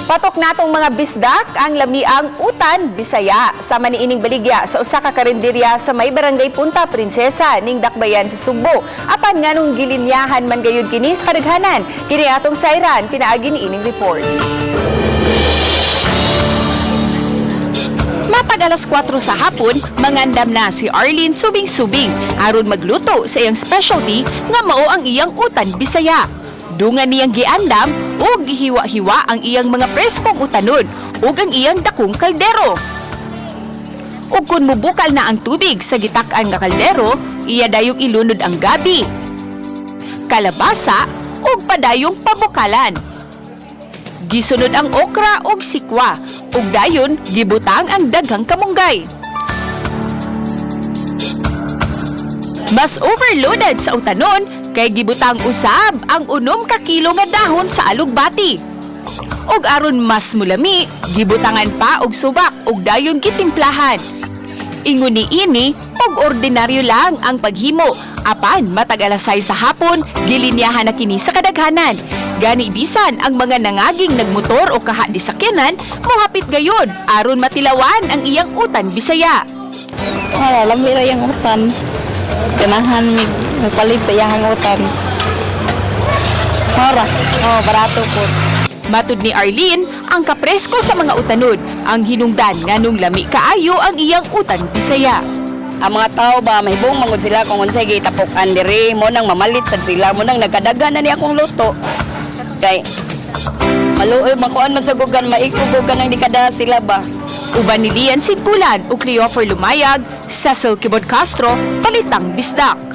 Patok natong mga bisdak ang lamiang utan Bisaya sa maniining baligya sa usa ka karinderya sa may barangay Punta Princesa ning Dakbayan sa Sugbo. Apan nganong gilinyahan man gayud kini sa kadaghanan? Kini atong sayran pinaagi niining report. Matag alas 4 sa hapon, mangandam na si Arlene Subing-Subing aron magluto sa iyang specialty nga mao ang iyang utan Bisaya. Dungan niyang giandam ug gihiwa-hiwa ang iyang mga preskong utanon ug ang iyang dakong kaldero. Ug kung mubukal na ang tubig sa gitak-an nga kaldero, iya dayong ilunod ang gabi, kalabasa ug padayong pabukalan. Gisunod ang okra ug sikwa ug dayon gibutang ang daghang kamunggay. Mas overloaded sa utanon kay gibutang usab ang 6 ka kilo nga dahon sa alugbati. Ug aron mas mulami, gibutangan pa og subak ug dayon gitimplahan. Ingon ni ini, og ordinaryo lang ang paghimo. Apan matag alas 6 sa hapon, gilinyahan na kini sa kadaghanan. Gani bisan ang mga nangaging nagmotor o kaha di sakyanan, mohapit gayon aron matilawan ang iyang utan Bisaya. Wala, lami ra yung utan. Ganahan mig magpalit sa iyang utan. Mura. Oh, barato po. Matud ni Arlene, ang kapresko sa mga utanod, ang hinungdan nganong lami kaayo ang iyang utan Bisaya. Ang mga tao ba mahibong mangud sila kung unsay gitapukan diri mo nang mamalit sad sila mo nang nagkadaghan na ni akong luto kay maluoy makuan man sa gugan maikugugan ang di kada sila ba. Uban ni Lian Sinkulan o Cleofer Lumayag, Cecil Kibod Castro, Balitang Bisdak.